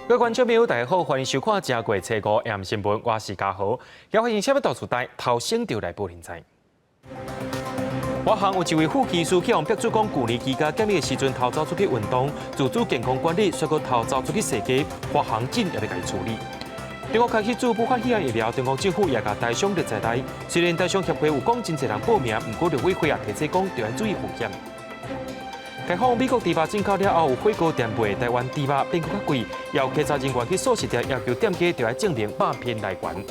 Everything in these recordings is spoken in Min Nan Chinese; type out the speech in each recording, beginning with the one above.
各位觀眾朋友，大家好，歡迎收看《正月初五 AM 新聞》，我是嘉豪。今發現啥物大事代頭先就來報您知。華航有一位副機師去予逼出講，舊年居家檢疫的時陣偷走出去運動，自主健康管理，煞閣偷走出去踅街，華航緊要共伊處理。中國開始注武漢肺炎疫苗，中國政府也共台商列在內。雖然台商協會有講真濟人報名，毋過陸委會也提醒講，著愛注意風險。解放美國豬肉進口了後，有火鍋店賣台灣豬肉變閣較貴，有稽查人員去素食店要求店家著愛證明肉品來源。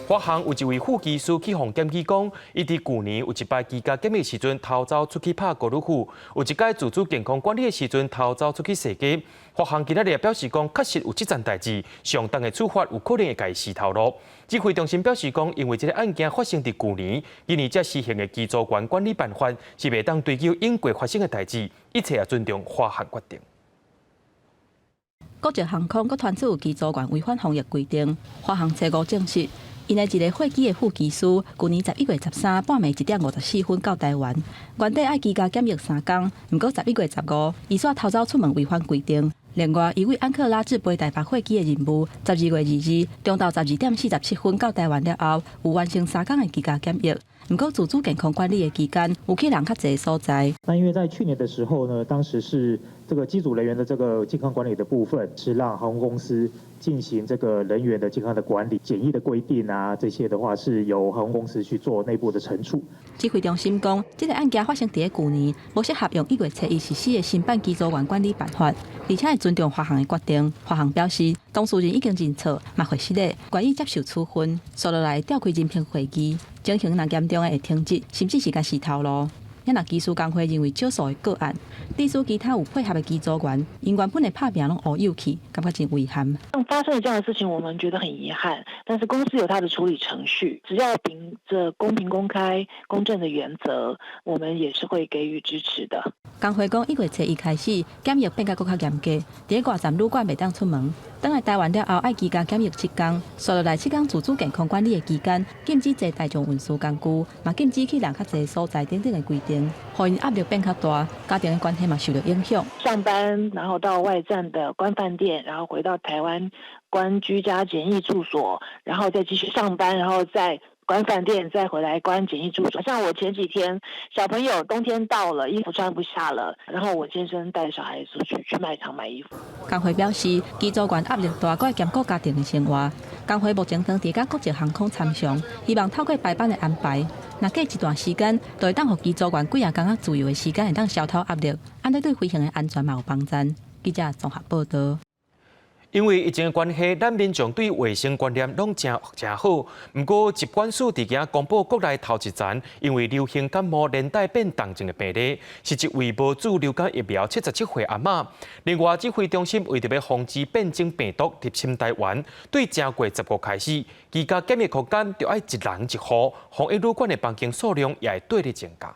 華航有一位副機師去予檢舉講，伊佇舊年有一擺居家檢疫時陣偷走出去拍高爾夫，有一擺自主健康管理的時陣偷走出去踅街。華航今仔日也表示講，確實有這層代誌，上重的處罰有可能會共伊辭頭路。指揮中心表示講，因為這个案件發生佇舊年，今年才施行的機組員管理辦法是袂當追究永過發生的代誌，一切也尊重華航決定。國籍航空閣傳出有機組員違反防疫規定，華航初五證實，𪜶的一个貨機的副機師，舊年11月13半暝1點54分到台灣，原底愛居家檢疫3工，毋過11月15，伊煞偷走出門違反規定。另外，伊為安克拉治飛台北貨機的任務，12月22中晝12點47分到台灣了後，有完成三工的居家檢疫。毋過自主健康管理的期間，有去人較濟所在。那因為在去年的時候呢，當時是這個機組人員的這個健康管理的部分，是讓航空公司進行這個人員的健康的管理、檢疫的規定啊，這些的話是由航空公司去做內部的懲處。指揮中心講，這个案件發生佇咧舊年，無適合用1月初一實施的新版機組員管理辦法，而且會尊重華航的決定。華航表示，當事人已經認錯，嘛會失禮，願意接受處分，紲落來召開人評會議，情形若嚴重的會停職，甚至是共辭頭路。若機師工會認為少數的個案，致使其他有配合的機組員，𪜶原本的拍拚攏烏有去，感覺真遺憾。發生了這樣的事情，我們覺得很遺憾。但是公司有它的處理程序，只要秉著公平、公開、公正的原則，我們也是會給予支持的。工會講，1月初一開始檢疫變甲閣較嚴格，佇咧外站旅館袂當出門。轉來台灣了後，愛居家檢疫七工，紲落來七工自主健康管理的期間，禁止坐大眾運輸工具，嘛禁止去人較濟所在等等的規定，予𪜶壓力變較大，家庭的關係嘛受著影響。上班，然後到外站的關飯店，然後回到台灣關居家檢疫住所，然後再繼續上班，然後再關飯店，再回來關檢疫住所。像我前幾天，小朋友冬天到了，衣服穿不下了，然後我先生帶小孩出去去賣場買衣服。工會表示，機組員壓力大，閣會兼顧家庭的生活。工會目前正佇佮國籍航空參詳，希望透過排班的安排，若過一段時間，就會當予機組員幾仔工仔自由的時間，會當消除壓力，按呢對飛行的安全嘛有幫助。記者綜合報導。因為疫情的關係，咱民眾對衛生觀念攏誠誠好。毋過疾管署佇今公布國內頭一層，因為流行感冒連帶變重症的病例，是一位無注流感疫苗77歲阿嬤。另外，指揮中心為著欲防止變種病毒入侵台灣，對正月十五開始，居家檢疫空間著愛一人一戶，防疫旅館的房間數量也會綴咧增加。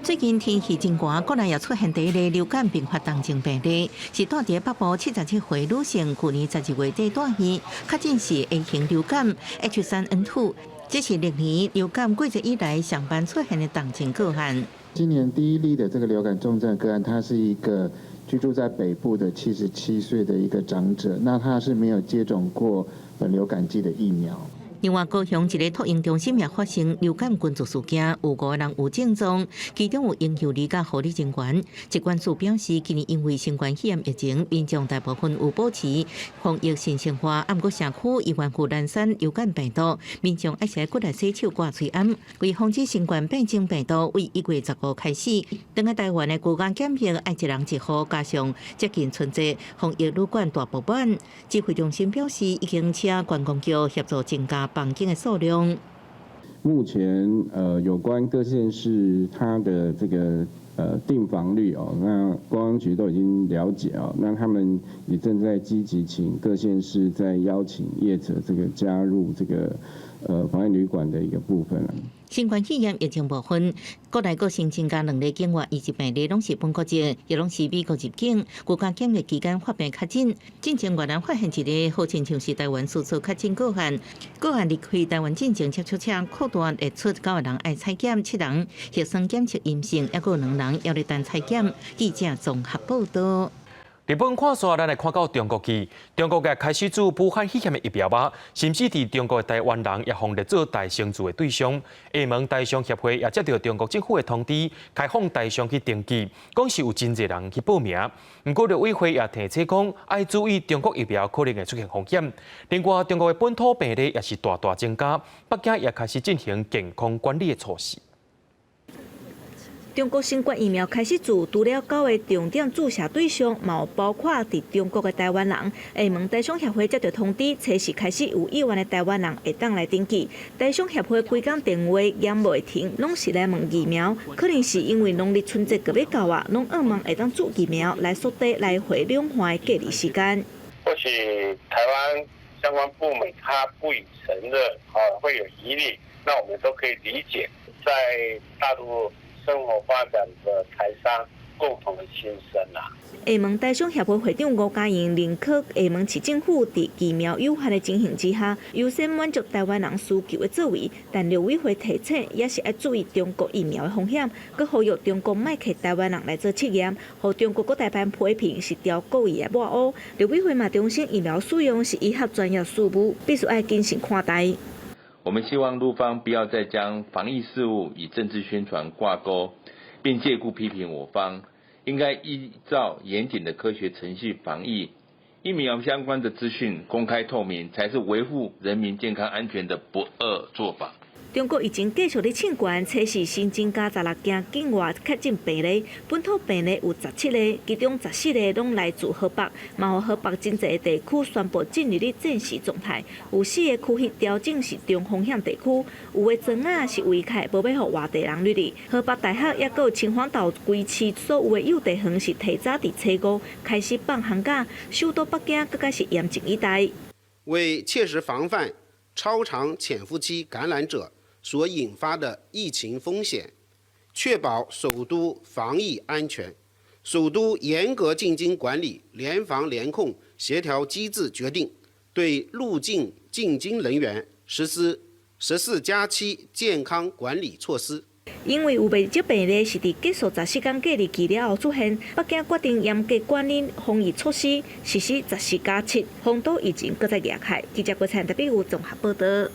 最近天氣真寒，國內又出現第一例流感併發重症病例，是蹛佇北部77歲女性，舊年12月底住院，確診是 A 型流感 H3N2，這是歷年流感季節以來上懸出現的重症個案。今年第一例的這個流感重症個案，他是一個居住在北部的77歲的一個長者，那他是沒有接種過本流感劑的疫苗。另外，高雄一个托嬰中心也發生流感群組事件，有五個人有症狀，其中有嬰幼兒佮護理人員。疾管署表示，今年因為新冠肺炎疫情，民眾大部分有保持防疫新生活，毋過社區依然有延伸流感病毒，民眾愛是骨力洗手、掛喙罨。為防止新冠變種病毒，為1月15開始，轉來台灣的居家檢疫愛一人一戶，加上接近春節，防疫旅館大爆滿。指揮中心表示，已經請觀光局協助增加房間的數量。目前，有關各縣市它的這個訂房率哦，那觀光局都已經了解哦，那他們也正在積極請各縣市在邀請業者這個加入這個防疫旅館的一個部分。新冠肺炎疫情部分，國內閣新增加兩例境外移入病例，攏是本國籍，亦攏是美國入境。居家檢疫期間發病確診，進前越南發現一個好親像是台灣輸出確診個案，個案離開台灣進前接觸者擴大列出九個人愛採檢，七人核酸檢測陰性，抑閣有兩人猶咧等採檢。記者綜合報導。日本看煞，咱來看到中國去。中國也開始注武漢肺炎的疫苗啊，甚至佇中國的台灣人也予列做台商注的對象。廈門台商協會也接到中國政府的通知，開放台商去登記，講是有真濟人去報名。毋過陸委會也提醒講，愛注意中國疫苗可能會出現風險。另外，中國的本土病例也是大大增加，北京也開始進行健康管理的措施。中國新冠疫苗開始注，除了九个重點注射對象，嘛有包括佇中國的台灣人。廈門台商協會接到通知，初四開始有意願的台灣人會當來登記。台商協會規工電話攢袂停，攏是來問疫苗，可能是因為農曆春節閣欲到啊，攏向望會當注疫苗來縮短來回兩岸的隔離時間。或許台灣相關部門他不予承認，啊，會有疑慮，那我們都可以理解，在大陸生活發展的台商共同的心聲啦。廈門台商協會會長吳嘉穎認可廈門市政府佇疫苗有限的情形之下，優先滿足台灣人需求的作為，但陸委會提醒也是愛注意中國疫苗的風險，閣呼籲中國莫客台灣人來做測驗，予中國閣大番批評是調故意的抹烏。陸委會嘛重申疫苗使用是醫學專業事務，必須愛謹慎看待。我們希望陸方不要再將防疫事務與政治宣傳掛鈎，並借故批評我方，應該依照嚴謹的科學程序防疫，疫苗相關的資訊公開透明，才是維護人民健康安全的不二做法。中國疫情繼續咧衝懸，初四新增加16件境外確診病例，本土病例有17個，其中14個攏來自河北，嘛予河北真濟地區宣布進入咧戰時狀態，有四个區域調整是中風險地區，有的莊仔是圍開，無欲予外地人入去。河北大學抑閣有秦皇島規市所有的幼稚園是提早佇初五開始放寒假，首都北京閣較是嚴陣以待。為切實防範超長潛伏期感染者所引發的疫情風險，確保首都防疫安全，首都嚴格進京管理聯防聯控協調機制決定，對入境進京人員實施14+7健康管理措施。因為有袂少病例是佇結束14天隔離期了後出現，北京決定嚴格管理防疫措施，實施14+7，封島疫情閣再嚴開。記者郭燦特別有綜合報道。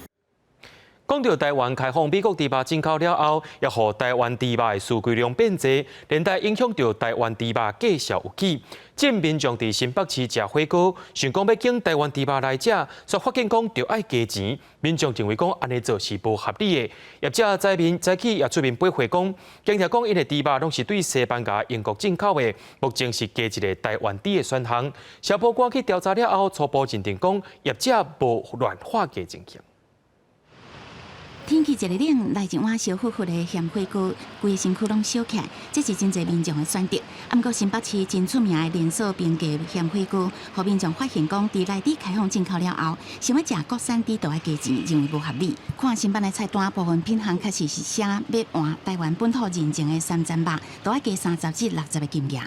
講到台灣開放美國豬肉進口了後，也予台灣豬肉的需求量變濟，連帶影響著台灣豬肉價數有起。這民眾佇新北市食火鍋，想講欲揀台灣豬肉來食，卻發現講著愛加錢。民眾認為講按呢做是無合理的。業者早面早起也出面駁回講，強調講𪜶的豬肉攏是對西班牙、英國進口的，目前是加一个台灣豬的選項。消保官去調查了後，初步認定講業者無亂喊價情形。天氣一个冷，來一碗燒乎乎的鹹火鍋，規个身軀攏燒起來，這是真濟民眾的選擇。啊，毋過新北市真出名的連鎖平價鹹火鍋，予民眾發現講，佇內地開放進口了後，想欲食國產豬都愛加錢，認為無合理。看新版的菜單，部分品項確實是寫欲換台灣本土認證的三層肉，都愛加30至60的金額。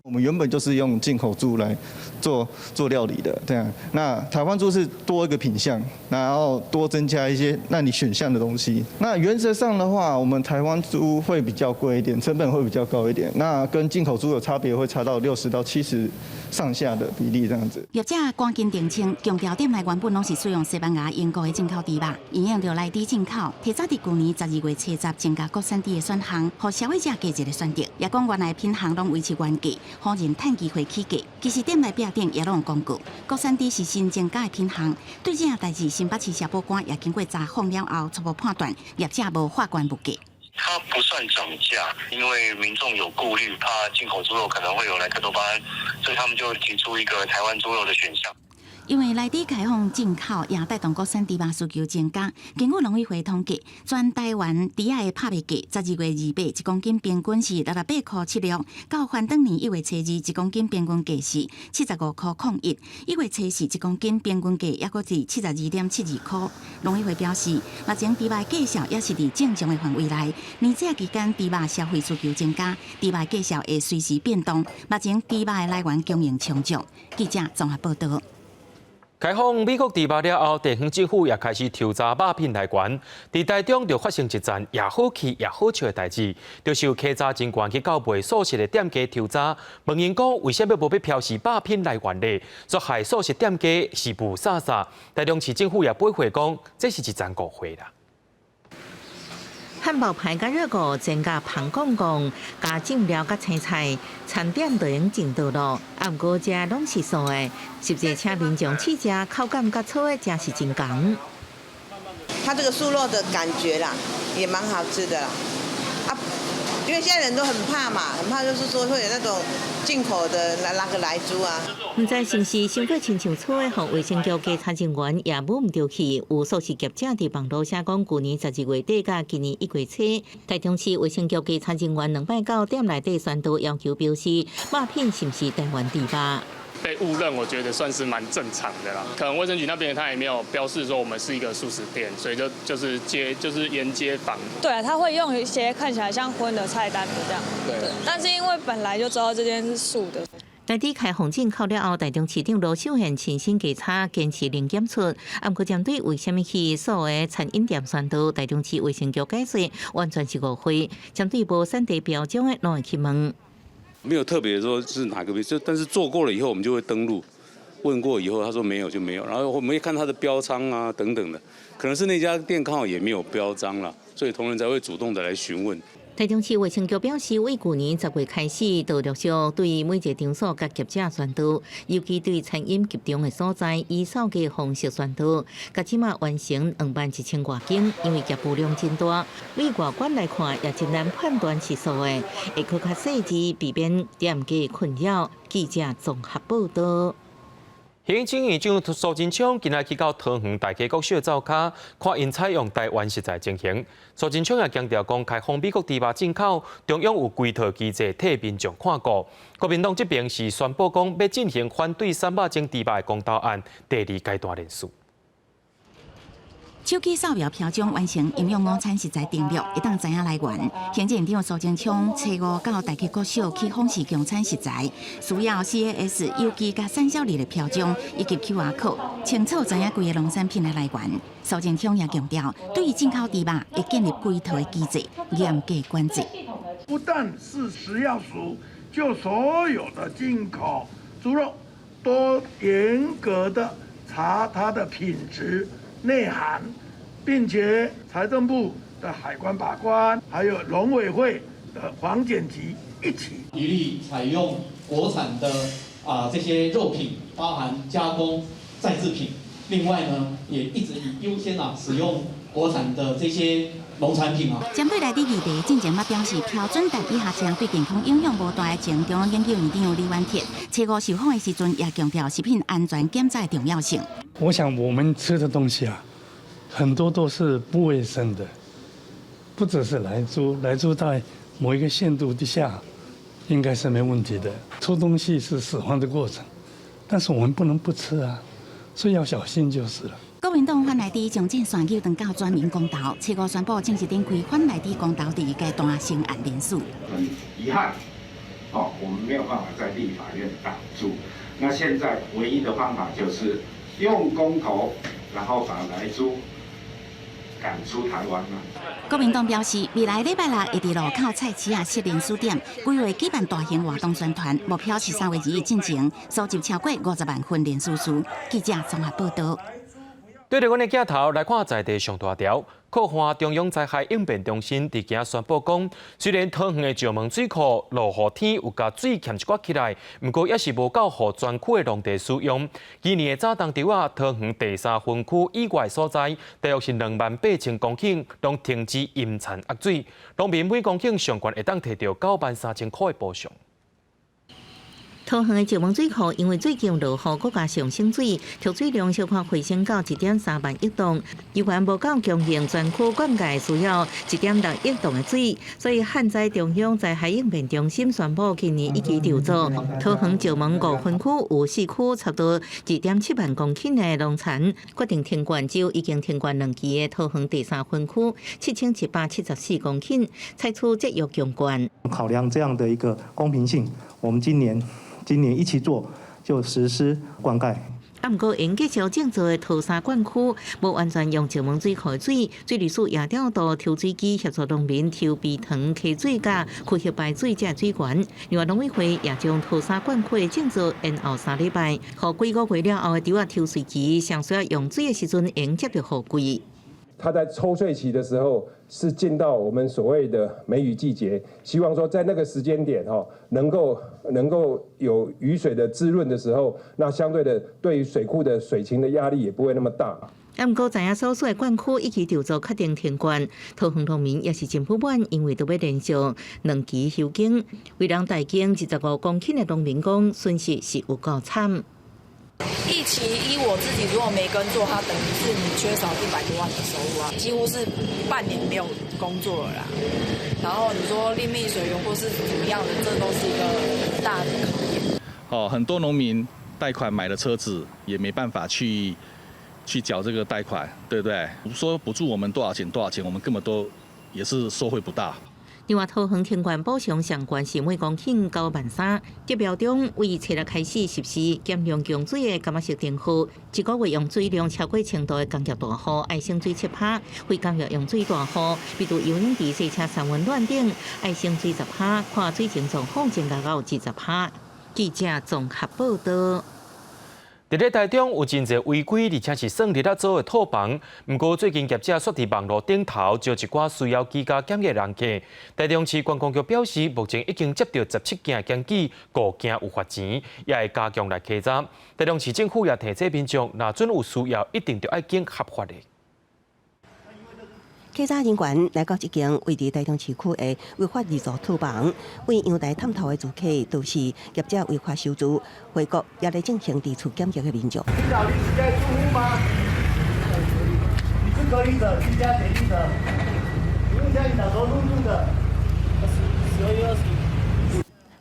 我們原本就是用進口豬來做做料理的，這樣。那台灣豬是多一個品項，然後多增加一些讓你選項的東西。那原則上的話，我們台灣豬會比較貴一點，成本會比較高一點。那跟進口豬的差別會差到60到70上下的比例，這樣子。業者趕緊澄清，強調店內原本攏是使用西班牙、英國的進口豬肉，因應著內地進口，提早佇舊年12月初十增加國產豬的選項，予消費者加一个選擇。也講原來品項攏維持原價。予人趁機會起價，其實店內壁頂也攏有公告，國產豬是新增加的品項。對這項代誌，新北市消保官也經過查訪了後，初步判斷業者無喊懸物價。它不算漲價，因為民眾有顧慮，怕進口豬肉可能會有萊克多巴胺，所以他們就提出一個台灣豬肉的選項。因為內地開放進口，也帶動國產豬肉需求增加。根據農委會統計，全台灣豬仔的拍賣價，12月28一公斤平均是68.76塊，到翻轉年1月初2一公斤平均價是75.01塊，1月初四一公斤平均價抑閣是72.72塊。農委會表示，目前豬肉價數也是佇正常的範圍內。年節期間豬肉消費需求增加，豬肉價數會隨時變動。目前豬肉的來源供應充足。記者綜合報道。開放美國豬肉了後，地方政府也開始抽查肉品來源。佇台中就發生一件也好氣也好笑的代誌，就是有稽查人員去到賣素食的店家抽查，問𪜶講為啥物無欲標示肉品來源咧？煞害素食店家是霧煞煞。台中市政府也駁回講，這是一場誤會啦。漢堡排佮熱狗煎甲香公公，加醬料佮青菜，餐點就用整桌囉。啊，毋過這攏是素的，實際請民眾試食，口感佮素的誠是真仝。它這個素肉的感覺啦，也蠻好吃的啦。啊，因為現在人都很怕嘛，很怕就是說會有那種進口的來那個萊豬啊。毋知是毋是傷過親像素的，予衛生局稽查人員也摸毋著去。有素食業者佇網路寫講，舊年12月底佮今年1月初，台中市衛生局稽查人員兩擺到店內底宣導，要求標示肉品是毋是台灣豬肉。被誤認，我覺得算是蠻正常的啦。可能衛生局那邊他也沒有標示說我們是一個素食店，所以就是街就是沿街坊。對啊，他會用一些看起來像葷的菜單的這樣。對。但是因為本來就知道這間是素的。台豬開放進口了後，台中市長盧秀燕親身稽查，堅持零檢出。啊，毋過針對為啥物去素的餐飲店宣導，台中市衛生局解釋，完全是誤會。針對無產地標章的，攏會去問。沒有特別說是哪個，就但是做過了以後，我們就會登錄，問過以後，他說沒有就沒有，然後我們會看他的標章啊等等的，可能是那家店剛好也沒有標章啦，所以同仁才會主動的來詢問。台中市衛生局表示，為舊年10月開始，就陸續對每一個場所佮業者宣導，尤其對餐飲集中的所在，以掃街方式宣導。到這馬完成21,000外間，因為業務量真大，對外觀來看也真難判斷是素的，會閣較細緻，避免店家困擾。記者綜合報道。行政院長蘇貞昌今仔去到桃園大溪國小灶跤，看𪜶採用台灣食材情形。蘇貞昌也強調講，開放美國豬肉進口，中央有規套機制替民眾看顧。國民黨這邊是宣布講，欲進行反對300種豬肉的公投案第二階段聯署。手機掃描標章完成營養午餐食材登錄，會當知影來源。行政院長蘇貞昌初五到大溪國小去訪視供餐食材，需要 CAS 有機佮產銷履歷標章以及 QR code，清楚知影規个農產品的來源。蘇貞昌也強調，對於進口豬肉會建立規套的機制，嚴格管制。不但是食藥署，就所有的進口豬肉都嚴格的查它的品質內涵，並且財政部的海關把關，還有農委會的防檢局一起，一律採用國產的啊這些肉品，包含加工再製品。另外呢，也一直以優先啊使用國產的這些農產品啊。針對萊豬議題，進前捌表示標準氮以下食對健康影響無大的前中央研究院長李遠哲，初五受訪的時陣也強調食品安全檢查的重要性。我想我們吃的東西啊，很多都是不衛生的，不只是萊豬，萊豬在某一個限度之下，應該是沒問題的。吃東西是死亡的過程，但是我們不能不吃啊，所以要小心就是了。國民黨反萊豬將戰線扭轉到全民公投，初五宣布正式展開反萊豬公投第二階段成案聯署。很遺憾，哦，我們沒有辦法在立法院擋住。那現在唯一的方法就是用公投，然後把萊豬趕出台灣啦。國民黨表示，未來禮拜六會佇路口菜市仔設聯署點，規劃舉辦大型活動宣傳，目標是3月2日進前，收集超過50萬份聯署書。記者綜合報道。對著阮的鏡頭來看，在地上大條，靠岸中央災害應變中心佇今宣布講，雖然桃園的石門水庫落雨天有共水欠一寡起來，毋過猶是無夠予全區的農地使用。今年的早冬潮啊，桃園第三分區以外所在，大約是28,000公頃，攏停止淹田壓水，農民每公頃上懸會當提著93,000箍的補償。桃園的石門水庫因為最近落雨，閣加上升水，蓄水量小可回升到1.3萬億噸，猶原無夠供應全區灌溉需要1.6億噸的水，所以旱災中央災害應變中心宣布，今年已經籌措桃園石門五分區有四區差不多2.7萬公頃的農田，決定停灌，只有已經停灌兩期的桃園第三分區7,774公頃，採取節約供灌。考量這樣的一個公平性，我們今年一起做，就實施灌溉。啊，啊，毋過𪜶繼續製造的桃山灌區，無完全用石門水庫的水，水利署也調度抽水機協助農民抽陂塘溪水佮區域排水這水源。另外，農委會也將桃山灌區的建造延後3禮拜，予幾個月了後的豬仔抽穗期，上需要用水的時陣，會接著雨季。它在抽穗期的時候是進到我們所謂的梅雨季節，希望說在那個時間點哈，能夠有雨水的滋潤的時候，那相對的對於水庫的水情的壓力也不會那麼大。啊，毋過知影所屬的灌區已經就做確定停灌，桃園農民也是真不滿，因為都欲連續兩期休耕，為人大耕25公頃的農民講，損失是有夠慘。一期以我自己如果沒耕作，它等於是你缺少100多萬的收入啊，幾乎是半年沒有工作了啦。然後你說另覓水源或是怎麼樣的，這都是一個大的考驗。哦，很多農民貸款買了車子，也沒辦法去繳這個貸款，對不對？說補助我們多少錢多少錢，我們根本都也是收回不到。另外，桃園停灌補償上懸是每公頃9萬3，得標中為初六開始實施減量供水的感覺式燈號，一個月用水量超過千度的工業大戶愛省水7%，非工業用水大戶，比如游泳池、洗車、三溫暖等，愛省水10%，看水情狀況增加到20%。記者綜合報道。佇咧台中有真濟違規，而且是算日仔租的套房。毋過最近業者煞佇網路頂頭招一寡需要居家檢疫人客。台中市觀光局表示，目前已經接著17件檢舉，五件有罰錢，也會加強來稽查。台中市政府也提醒民眾，若準有需要，一定著愛揀合法的。稽查人員來到這間位佇台中市區的違法入住套房，對陽台探頭的住客都是業者違法收住，回國也咧進行佇厝檢疫的民眾。你找臨時的住戶嗎？你是隔離者，居家檢疫者，請問一下，你哪時候入住的？12月21。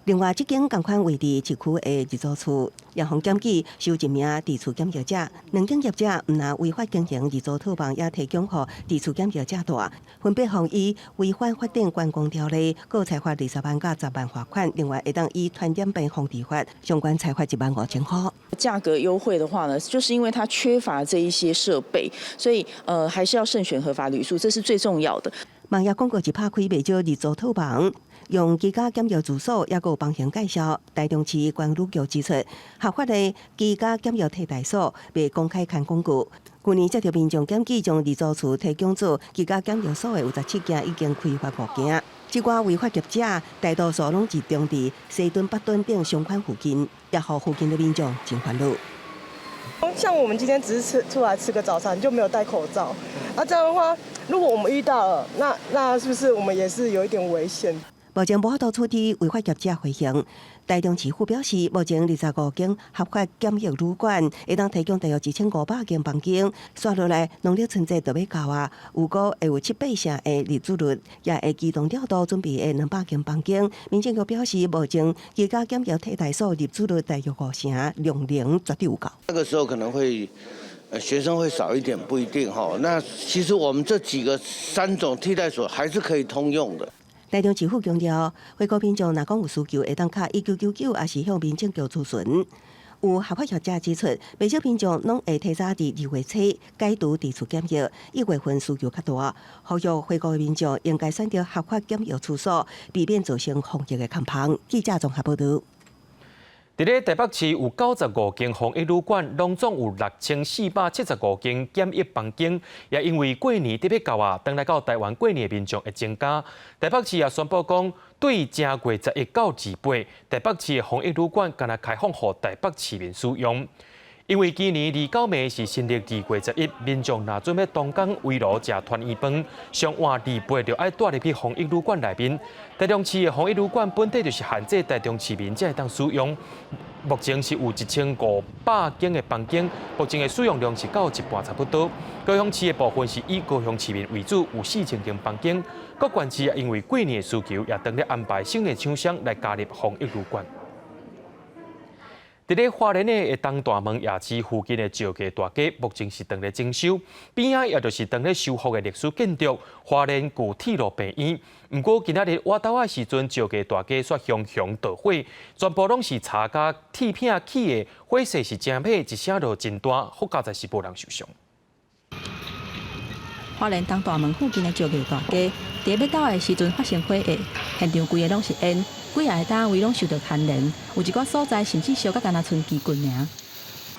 另外，這間仝款位佇市區的入租厝，也予檢舉收一名佇厝檢疫者。兩間業者毋但違法經營入租套房，也提供予佇厝檢疫者蹛，分別予以違反法定觀光條例，各裁罰20萬佮10萬罰款。另外，會當依傳染病防治法相關裁罰1萬5千箍。價格優惠的話呢，就是因為它缺乏這一些設備，所以還是要慎選合法旅宿，這是最重要的。網頁廣告一拍開，袂少入租套房，用居家檢疫住所，抑閣有房型介紹。台中市觀旅局指出，合法的居家檢疫替代所袂公開刊廣告。去年接著民眾檢舉，將入租厝提供做居家檢疫所的有17件，已經開罰五件。這寡違法業者大多數攏集中佇西屯、北屯等商圈附近，也予附近的民眾真煩惱。像我們今天只是吃出來吃個早餐，就沒有戴口罩。那這樣的話，如果我們遇到了，那是不是我們也是有一點危險？目前無法度處置違法業者回應。台中市府表示，目前25間合法檢疫旅館會當提供大約1500間房間。紲落來農曆春節就欲到啊，預估會有七八成的入住率，也會機動調度準備的200間房間。民政局表示，目前居家檢疫替代所入住率大約五成，量能絕對有夠。那個時候可能會，學生會少一點，不一定哈。那其實我們這幾個三種替代所還是可以通用的。台中市府強調，回國民眾若講有需求，會當敲1999，抑是向民政局諮詢。有合法業者指出，袂少民眾攏會提早佇2月初解除佇厝檢疫，1月份需求較大，呼籲回國的民眾應該選擇合法檢疫處所，避免造成防疫的空縫。記者綜合報導。佇咧台北市有95間防疫旅館，攏總有6475間檢疫房間。也因為過年特別到啊，轉來到台灣過年的民眾會增加。台北市也宣布講，對正月十一到28，台北市的防疫旅館干焦開放予台北市民使用。因為今年二九暝是新曆2月11，民眾若準欲當工圍爐食團圓飯，上晚28就愛蹛入去防疫旅館內面。台中市的防疫旅館本底就是限制台中市民才會當使用，目前是有1500間的房間，目前的使用量是到一半差不多。高雄市的部分是以高雄市民為主，有4000間房間。各縣市也因為過年的需求，也當咧安排新的廠商來加入防疫旅館。佇咧花蓮的東大門夜市附近的石藝大街，目前是當咧整修，邊仔也就是當咧修復的歷史建築花蓮舊鐵路病院。毋過今仔日倚晝的時陣，石藝大街煞熊熊大火，全部攏是柴佮鐵片起的，火勢是誠猛，一聲就真大，好佳哉是無人受傷。花蓮東大門附近的石藝大街，佇欲晝的時陣發生火災，現場規个攏是煙，幾仔个單位攏受著牽連，有一寡所在甚至燒甲干焦賰枝棍爾。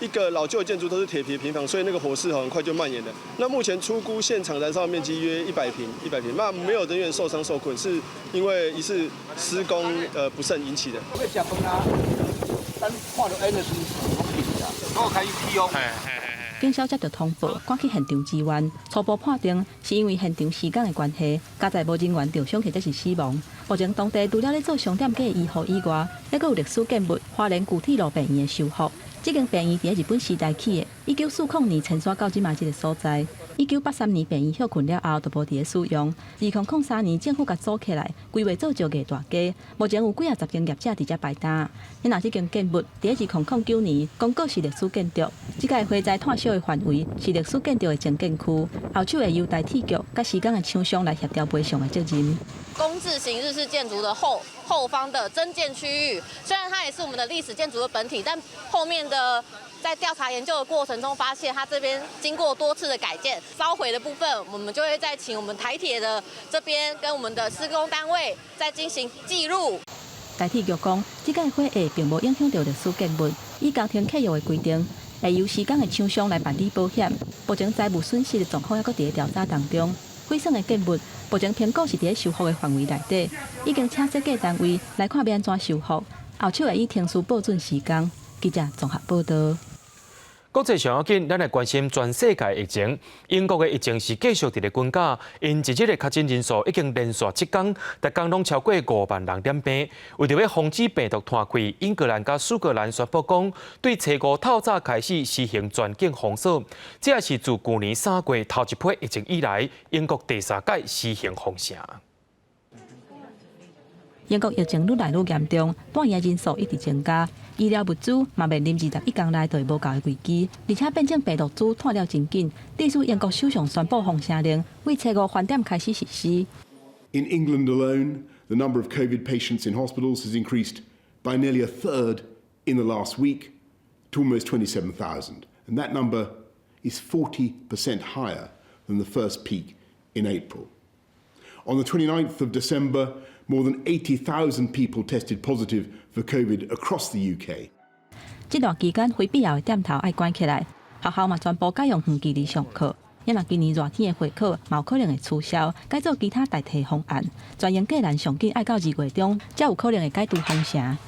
一個老舊建築都是鐵皮平房，所以那個火勢很快就蔓延了。那目前初估現場燃燒面積約100平，100平。那沒有人員受傷受困，是因為一次施工不慎引起的。欲食飯啊，等看著煙的時陣，我開始起哦。警消接到通報，趕去現場支援。初步判定是因為現場施工的關係，佳哉無人員著傷或者是死亡。目前當地除了咧做商店街的醫護以外，猶閣有歷史建物花蓮舊鐵路病院的修復。這間病院佇日本時代起的，1940年遷徙到這馬這个所在。1983年病院歇困了後，就無佇咧使用。2003年政府共租起來，規劃做石藝大街。目前有幾仔十間業者佇遮擺攤。你若這間建物佇咧2009年公告是歷史建築，這個火災湠燒的範圍是歷史建築的徵建區，後手會由台鐵局佮施工的廠商來協調賠償的責任。工字型日式建築的後方的增建區域，雖然它也是我們的歷史建築的本體，但後面的在調查研究的過程中，發現它這邊經過多次的改建，燒毀的部分，我們就會再請我們台鐵的這邊跟我們的施工單位再進行記錄。台鐵局講，這個火災並無影響著歷史建物，以工程契約的規定，會由施工的廠商來辦理保險。目前財務損失的狀況猶閣佇咧調查當中。毀損的建物目前評估是佇咧修復的範圍內底，已經請設計單位來看欲按怎修復，後手會以程序報准施工。記者綜合報導。國際上要緊，咱來關心全世界疫情。英國的疫情是繼續佇咧增加，𪜶一日的確診人數已經連續7天，逐工攏超過5萬人染病。為著欲防止病毒湠開，英格蘭佮蘇格蘭宣布講，對初五透早開始實行全境封鎖。這也是自舊年3月頭一波疫情以來，英國第三擺實行封城。英國疫情愈來愈嚴重，住院人數一直增加，醫療物資嘛面臨21工內就會無夠的危機，而且變種病毒株湠了真緊，致使英國首相宣布封城令，對初五翻點開始實施。 In England alone, the number of COVID patients in hospitals has increased by nearly a third in the last week to almost 27,000, and that number is 40% higher than the first peak in April. On the 29th of December, more than 80,000 people tested positive for COVID across the UK. 這段期間，非必要的店頭愛關起來，學校嘛全部改用遠距離上課。若今年熱天的會考，嘛有可能會取消，改做其他代替方案。全英格蘭上緊愛到2月中，才有可能會解除封城。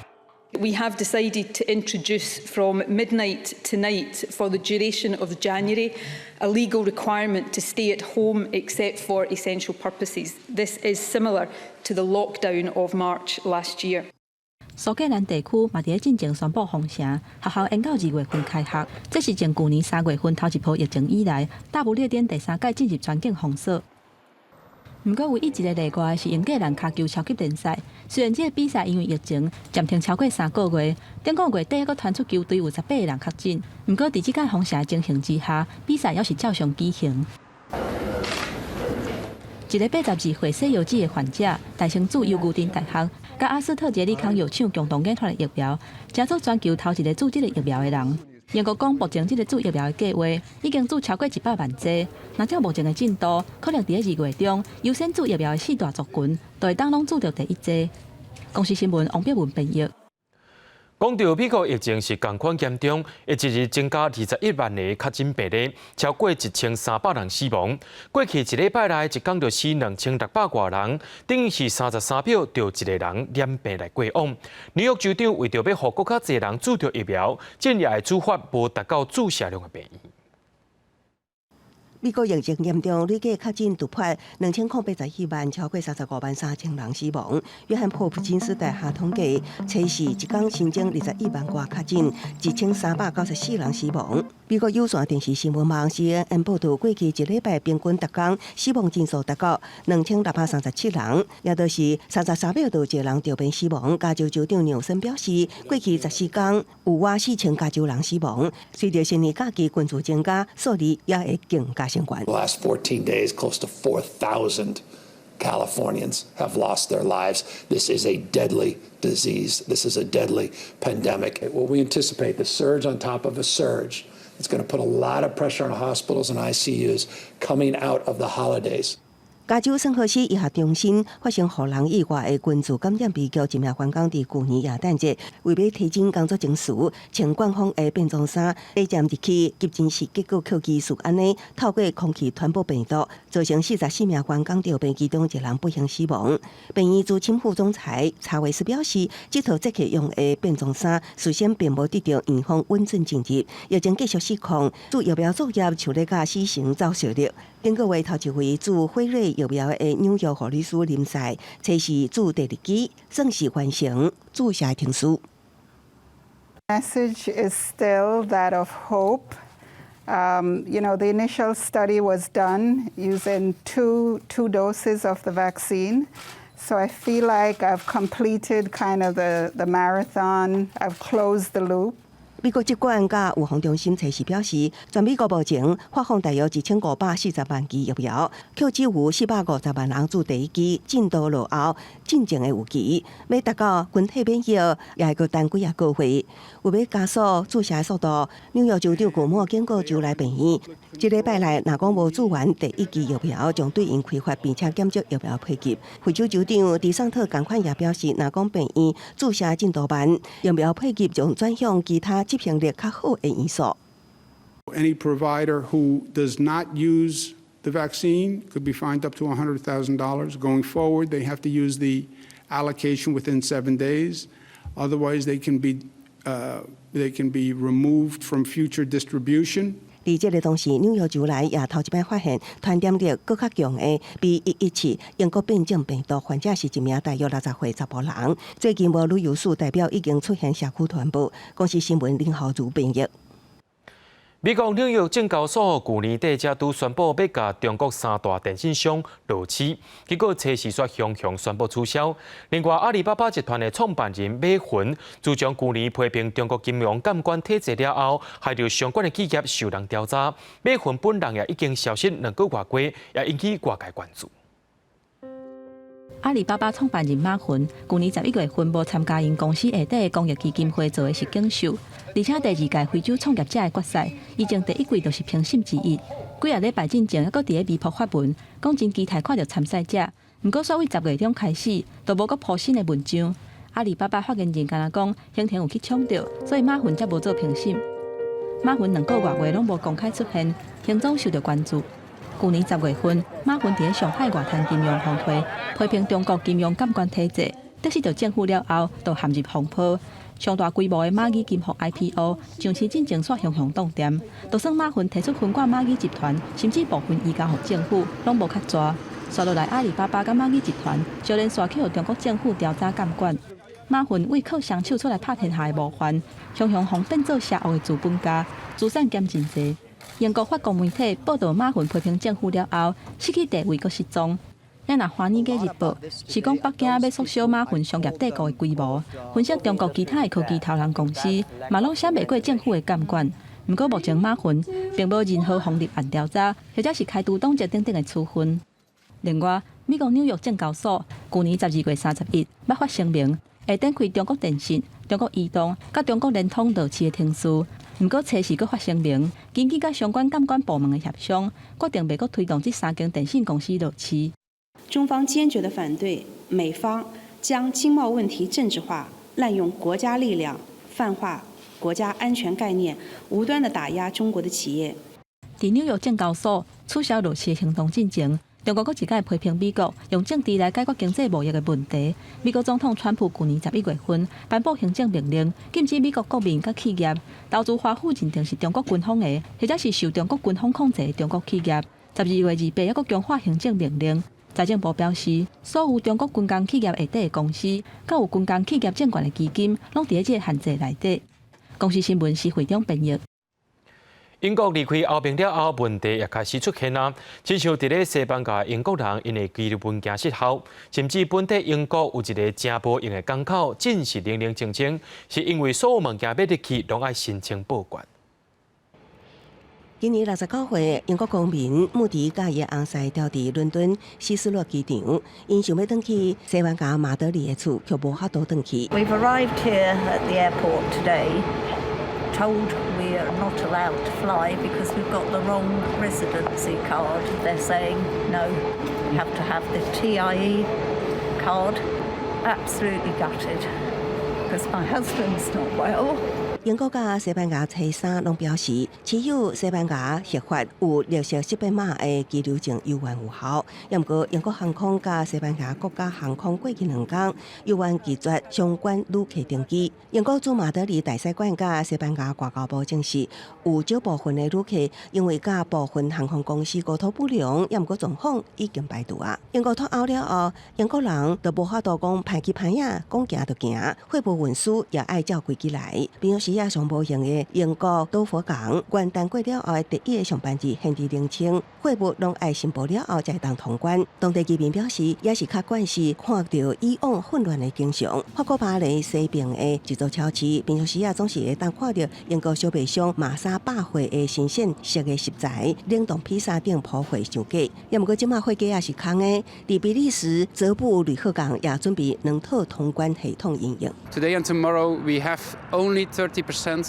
We have decided to introduce from midnight tonight for the duration of January a legal requirement to stay at home except for essential purposes. This is similar to the lockdown of March last year. 蘇格蘭地區嘛佇咧進前宣布封城，學校延到2月份開學。這是自舊年3月份頭一波疫情以來，大不列顛第三擺進入全境封鎖。毋過，唯一一个例外是英格蘭跤球超級聯賽。雖然這個比賽因為疫情暫停超過3個月，頂個月底猶閣傳出球隊有18個人確診。毋過，佇這擺封城的情形之下，比賽猶是照常舉行。一个82歲西藥子的患者，大乘注由牛津大學佮阿斯特捷利康藥廠共同研發的疫苗，成做全球頭一个注這个疫苗的人。英國講，目前這个注疫苗的計畫已經注超過100萬劑。若照目前的進度，可能佇咧2月中，優先注疫苗的四大族群，就會當攏注著第一劑。公視新聞王碧文編譯。講著美國疫情是仝款嚴重，一日增加21萬个確診病例，超過1300人死亡。過去一禮拜內，一工就死2600外人，等於是33秒就一个人染病來過往。紐約州長為著欲予閣較濟人注著疫苗，今日會處罰無達到注射量的病院。美國疫情嚴重，累計確診突破2081萬，超過35萬3千人死亡。約翰霍普金斯大學統計，初四一工新增21萬外確診，1394人死亡。美國有線電視新聞網 CNN 報導，過去一禮拜平均逐工死亡人數達到2637人，也就是33秒就一個人著病死亡。加州州長紐森表示，過去14工有倚4000加州人死亡。隨著新年假期群聚增加，數字也會更加懸。 The last 14 days, close to 4,000 Californians have lost their lives. This is a deadly disease. This is a deadly pandemic. Well, we anticipate the surge on top of a surge. It's going to put a lot of pressure on hospitals and ICUs coming out of the holidays. 加州聖荷西醫學中心發生予人意外的群聚感染悲劇，一名員工佇舊年耶誕節為欲提振工作情緒，穿官方的變裝衫，被佔入去急診室，結果扣技術按呢透過空氣傳播病毒，造成44名員工著病，其中一人不幸死亡。病院資深副總裁查維斯表示，這套節日用的變裝衫事先並無得到院方允准進入，疫情繼續失控，注疫苗作業像咧佮死神鬥相力。頂個月頭一位注輝瑞疫苗的紐約護理師林賽，測試注第二劑，算是完成注射程序。 Message is still that of hope. The initial study was done using two doses of the vaccine. So I feel like I've completed kind of the marathon. I've closed the loop. 美國疾管佮預防中心測試表示，全美國目前發放大約1540萬劑疫苗，卻只有450萬人注第一劑，進度落後，進前的預期，欲達到群體免疫，也會閣等幾仔個月。為欲加速注射速度，紐約州長庫莫警告州內病院，這禮拜內若講無注完第一劑疫苗，將對𪜶開罰，並且減少疫苗配給。佛州州長迪桑特仝款也表示，若講病院注射進度慢，疫苗配給將轉向其他執行力較好的院所。 Any provider who does not use the vaccine could be fined up to $100,000. Going forward, they have to use the allocation within 7 days. Otherwise, they can be removed from future distribution. 佇這个同時，紐約州內也頭一擺發現傳染力閣較強的 B.1.1.7英國變種病毒，患者是一名大約60歲查埔人。最近無旅遊史，代表已經出現社區傳播。公視新聞林浩如編譯。美國紐約證交所舊年底才拄宣布欲共中國三大電信商落市，結果初四煞雄雄宣布取消。另外，阿里巴巴集團的創辦人馬雲，自從舊年批評中國金融監管體制了後，害著相關的企業受人調查。馬雲本人也已經消失2個月多，也引起外界關注。阿里巴巴創辦人馬雲，舊年11月份無參加𪜶公司下底公益基金會做的實境秀，而且第二屆非洲創業者的決賽，伊前第一季就是評審之一。幾仔禮拜進前，猶閣佇咧微博發文，講真期待看著參賽者。毋過，煞對10月中開始，就無閣鋪新的文章。阿里巴巴發言人敢若講，行程有去搶著，所以馬雲才無做評審。馬雲2個外月攏無公開出現，行蹤受著關注。舊年10月份，馬雲佇咧上海外灘金融峰會批評中國金融監管體制，得失著政府了後，就陷入風波。上大規模的螞蟻金服 IPO 上市進前煞雄雄凍定，就算馬雲提出分割螞蟻集團，甚至部分移交予政府，攏無較濟。紲落來，阿里巴巴佮螞蟻集團接連煞去予中國政府調查監管。馬雲為靠雙手出來拍天下的模範，雄雄予變做邪惡的資本家，資產減真濟。英國、法國媒體報導馬雲批評政府了後，失去地位閣失蹤。咱若華爾街日報是講北京欲縮小馬雲商業帝國的規模，分析中國其他的科技頭人公司嘛攏閃袂過政府的監管。毋過目前馬雲並無任何予立案調查，或者是開除黨籍等等的處分。另外，美國紐約證交所舊年12月31捌發聲明，會展開中國電信、中國移動佮中國聯通落市的程序。毋過，初四閣發聲明，根據佮相關監管部門的協商，決定袂閣推動這三間電信公司落市。中方堅決地反對美方將經貿問題政治化，濫用國家力量，泛化國家安全概念，無端地打壓中國的企業。佇紐約證交所取消落市的行動進前，中國閣一擺批評美國用政治來解決經濟貿易的問題。美國總統川普舊年11月份頒布行政命令，禁止美國國民佮企業投資華府認定是中國軍方的，或者是受中國軍方控制的中國企業。12月28，猶閣強化行政命令。財政部表示，所有中國軍工企業下底的公司，佮有軍工企業證券的基金，攏佇這个限制內底。公視新聞施惠中編譯。英國離開歐盟了後，問題也開始出現啊！親像佇咧西班牙，英國人𪜶的居留文件失效，甚至本地英國有一个誠無閒的港口，真是冷冷清清，是因為所有物件欲入去，攏愛申請報關。今年69歲，英國公民穆迪佮伊翁婿駐佇倫敦希斯洛機場，𪜶想欲轉去西班牙馬德里的厝，卻無法度轉去。 We've arrived here at the airport today, told we are not allowed to fly because we've got the wrong residency card. They're saying no, you have to have the TIE card. Absolutely gutted because my husband's not well. 英國佮西班牙車衫攏表示，持有西班牙合法有綠色識別碼的居留證猶原有效。毋過英國航空佮西班牙國家航空過去兩工猶原拒絕相關旅客登機。英國駐馬德里大使館佮西班牙外交部證實，有少部分的旅客因為佮部分航空公司溝通不良，猶毋過狀況已經排除啊。英國脫歐了後，英國人就無法度講歹去歹啊，講行就行，貨物運輸也愛照規矩來。比如時也上無閒的英國多佛港，元旦過了後的第一个上班日，現時冷清，貨物攏愛申報了後才會當通關。當地居民表示，也是較慣勢看著以往混亂的景象。法國巴黎西邊的一座超市，平常時啊總是會當看著英國小白商瑪莎百貨的新鮮熟的食材，冷凍披薩頂鋪貨上架。猶毋過這馬貨架也是空的。佇比利時澤布呂赫港也準備兩套通關系統應用。 Today and tomorrow we have only 30%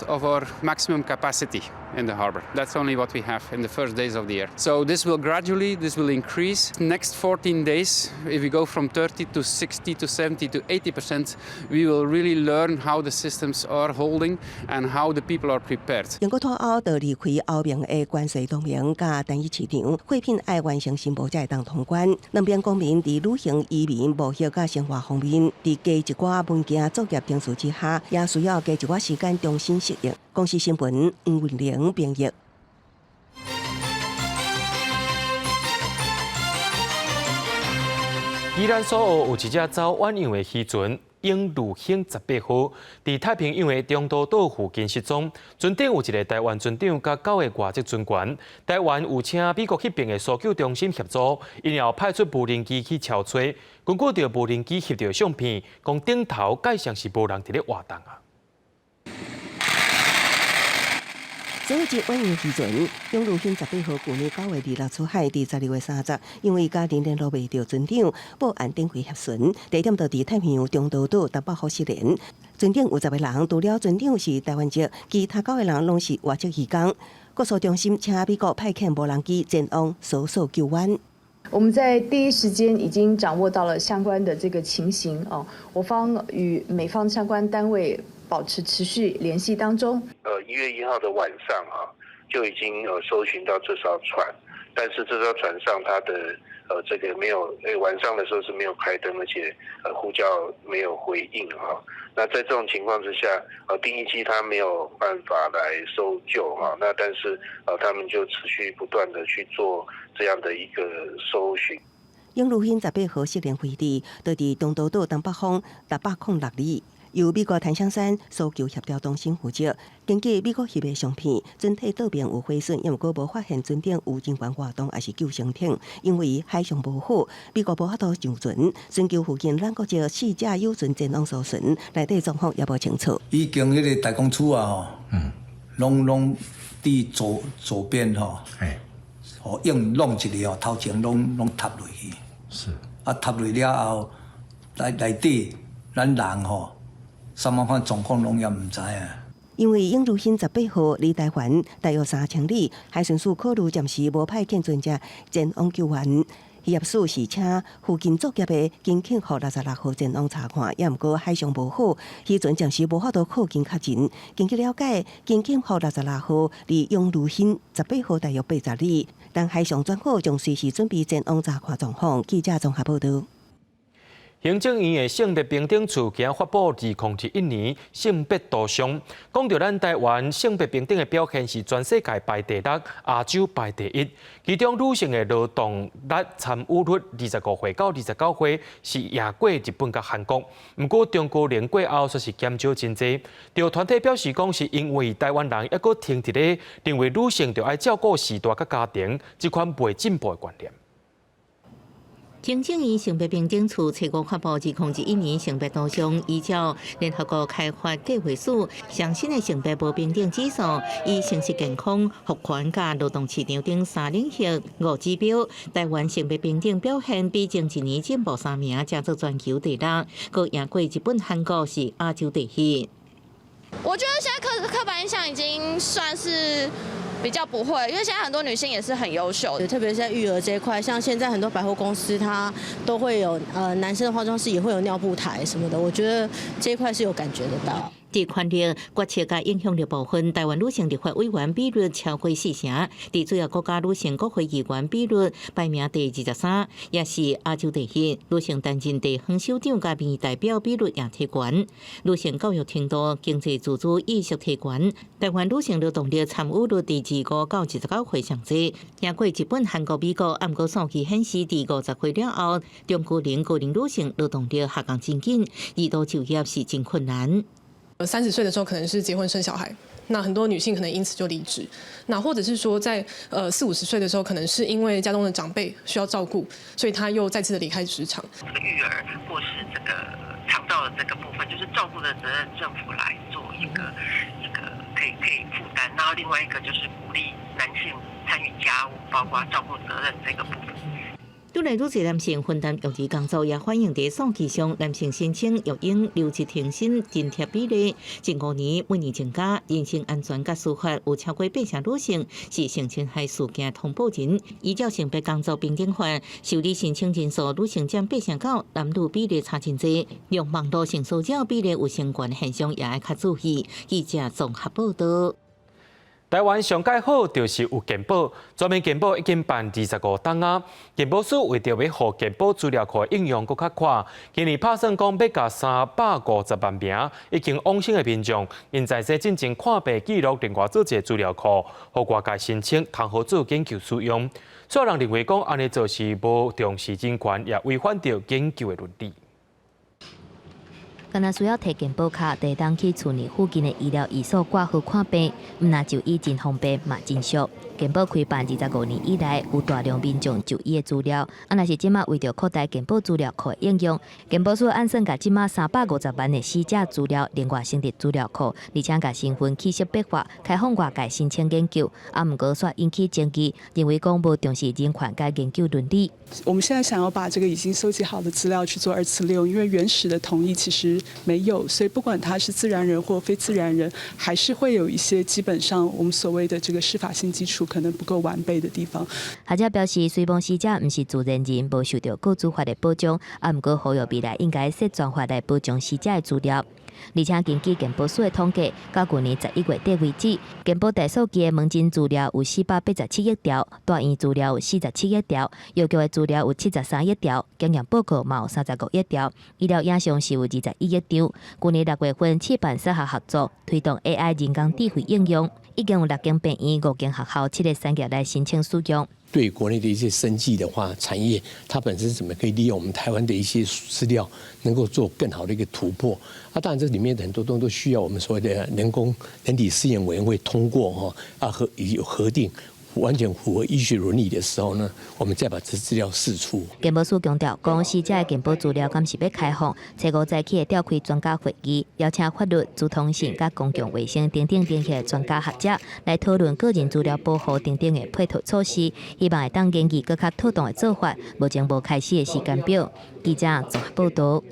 of our maximum capacity in the harbor. That's only what we have in the first days of the year. So this will gradually, this will increase. Next 14 days, if we go from 30 to 60 to 70 to 80%, we will really learn how the systems are holding and how the people are prepared. 英國脫歐就離開歐盟的關稅同盟佮單一市場，貨品愛完成申報才會當通關。兩邊公民佇旅行、移民、貿易佮生活方面，佇加一寡文件作業程序之下，也需要加一寡時間重新適應。公視新聞黃文玲編譯。宜蘭蘇澳有一隻走遠洋的漁船，永祿興18號，佇太平洋的中途島附近失蹤。船頂有一个台灣船長佮九个外籍船員。台灣有請美國彼邊的搜救中心協助，𪜶有派出無人機去搜揣。根據著無人機翕著相片，講頂頭蓋上是無人佇咧活動啊。所有這遠洋漁船，永祿興18號，舊年9月26出海，佇12月30，因為佮人聯絡袂著船長，報案展開協尋，地點就佇太平洋中途島東北方失聯。船頂有10個人，除了船長是台灣籍，其他九個人攏是外籍漁工。國搜中心請美國派遣無人機前往搜索救援。我們在第一時間已經掌握到了相關的這個情形哦，我方與美方相關單位保持持續聯繫當中。 1月1號的晚上啊，就已經搜尋到這艘船，但是這艘船上它的這個沒有，晚上的時候是沒有開燈，而且呼叫沒有回應啊。那在這種情況之下，定翼機它沒有辦法來搜救啊。那但是他們就持續不斷的去做這樣的一個搜尋。永祿興18號失聯位置，就佇中途島東北方606里。由美國檀香山搜救協調中心負責。根據美國翕的相片，船體倒邊有毀損，猶毋過無發現船頂有人員活動，抑是救生艇。因為海象無好，美國無法度上船。尋求附近兩國籍四隻遊船前往搜尋，內底狀況也無清楚。已經彼個大公厝啊吼，攏佇左邊吼，哦，用弄一個吼，頭前攏塌落去。是。啊，塌落了後，內底咱人吼。啥物款狀況攏也毋知影。因為永祿興18號離台灣大約3000里，海巡署考慮暫時無派遣船隻前往救援。漁業署是請附近作業的金慶福66號前往查看，也毋過海象無好，漁船暫時無法度靠近確認。根據了解，金慶福66號離養魚興18號大約80里，但海象轉好，將隨時準備前往查看狀況。記者綜合報道。行政院的性別平等處今發布2021年性別圖像，講著咱台灣性別平等的表現是全世界排第六，亞洲排第一。其中女性的勞動力參與率25歲到29歲是贏過日本佮韓國。毋過中高齡過後卻是減少真濟。著團體表示講，是因為台灣人猶閣停佇咧認為女性著愛照顧序大佮家庭，這款袂進步的觀念。行政院性別平等處初五發布2021年性別圖像，依照聯合國開發計劃署上新的性別無平等指數，以生殖健康、賦權佮勞動市場等三領域五指標，台灣性別平等表現比前一年進步三名，成做全球第六，閣贏過日本、韓國是亞洲第一。我覺得現在刻板印象已經算是比較不會，因為現在很多女性也是很優秀的，特別是在育兒這一塊，像現在很多百貨公司，它都會有男生的化妝室，也會有尿布台什麼的，我覺得這一塊是有感覺得到。佇權力決策佮影響力部分，台灣女性立法委員比率超過四成，佇主要國家女性國會議員比率排名第23，也是亞洲第一。女性擔任地方首長佮民意代表比率也提懸，女性教育程度、經濟自主意識提懸。台灣女性勞動力參與率佇25到29歲上濟，贏過日本、韓國、美國。毋過數據顯示，佇50歲了後，中高齡、高齡女性勞動力下降真緊，二度就業是真困難。 30歲的時候可能是結婚生小孩，那很多女性可能因此就離職。那或者是說在四五十歲的時候，可能是因為家中的長輩需要照顧，所以她又再次的離開職場。這個育兒或是這個長照的這個部分，就是照顧的責任，政府來做一個可以負擔。然後另外一個就是鼓勵男性參與家務，包括照顧責任這個部分。愈來愈濟男性分擔育兒工作，也反映佇數據上，男性申請育嬰留職停薪津貼比例，近5年每年增加。人身安全佮司法有超過八成女性是性侵害事件通報人。依照性別工作平等法，受理申請人數女性佔8成9，男女比例差真濟。用網路性騷擾比例有相關現象，也愛較注意。記者綜合報道。台灣上蓋好就是有健保，全民健保已經辦25冬啊。健保署為著欲予健保資料庫應用閣較快，今年拍算講欲共350萬名已經往生的民眾，𪜶在生進前看病記錄，另外做一个資料庫，予外界申請，通好做研究使用。所有人認為講按呢做是無重視人權，也違反著研究的倫理。敢若需要提健保卡，就會當去厝內附近的醫療院所掛號看病，毋但就醫真方便嘛真俗。健保開辦25年以來，有大量民眾就醫的資料。啊，若是這馬為著擴大健保資料庫的應用，健保署按算共這馬350萬的死者資料另外成立資料庫，而且共身份去識別化，開放外界申請研究。啊，毋過煞引起爭議，認為講無重視人權佮研究倫理。我們現在想要把這個已經收集好的資料去做二次利用，因為原始的同意其實沒有，所以不管他是自然人或非自然人，還是會有一些基本上我們所謂的這個適法性基礎可能不夠完備的地方。學者表示，雖罔死者毋是自然人，無受著個資法的保障，啊，毋過呼籲未來應該設專法來保障死者的資料。而且根據健保署的統計，到舊年11月底為止，健保大數據的門診資料有487億條，大院資料有47億條，藥局的資料有73億條，檢驗報告嘛有35億條，醫療影像是有21億張。舊年6月份，試辦三校合作推動 AI 人工智慧應用，已經有六間病院、五間學校、七个產業來申請使用。對國內的一些生技的話，產業它本身怎麼可以利用我們台灣的一些資料，能夠做更好的一個突破？啊，當然這裡面很多東西都需要我們所謂的人工人體試驗委員會通過哈，啊核有核定。完全符合醫學倫理的時候呢，我們再把這資料釋出。健保署強調，講死者的健保資料敢是欲開放，初五早起會召開專家會議，邀請法律、資通訊佮公共衛生等等領域的專家學者來討論個人資料保護等等的配套措施，希望會當研究閣較妥當的做法。目前無開始的時間表。記者綜合報道。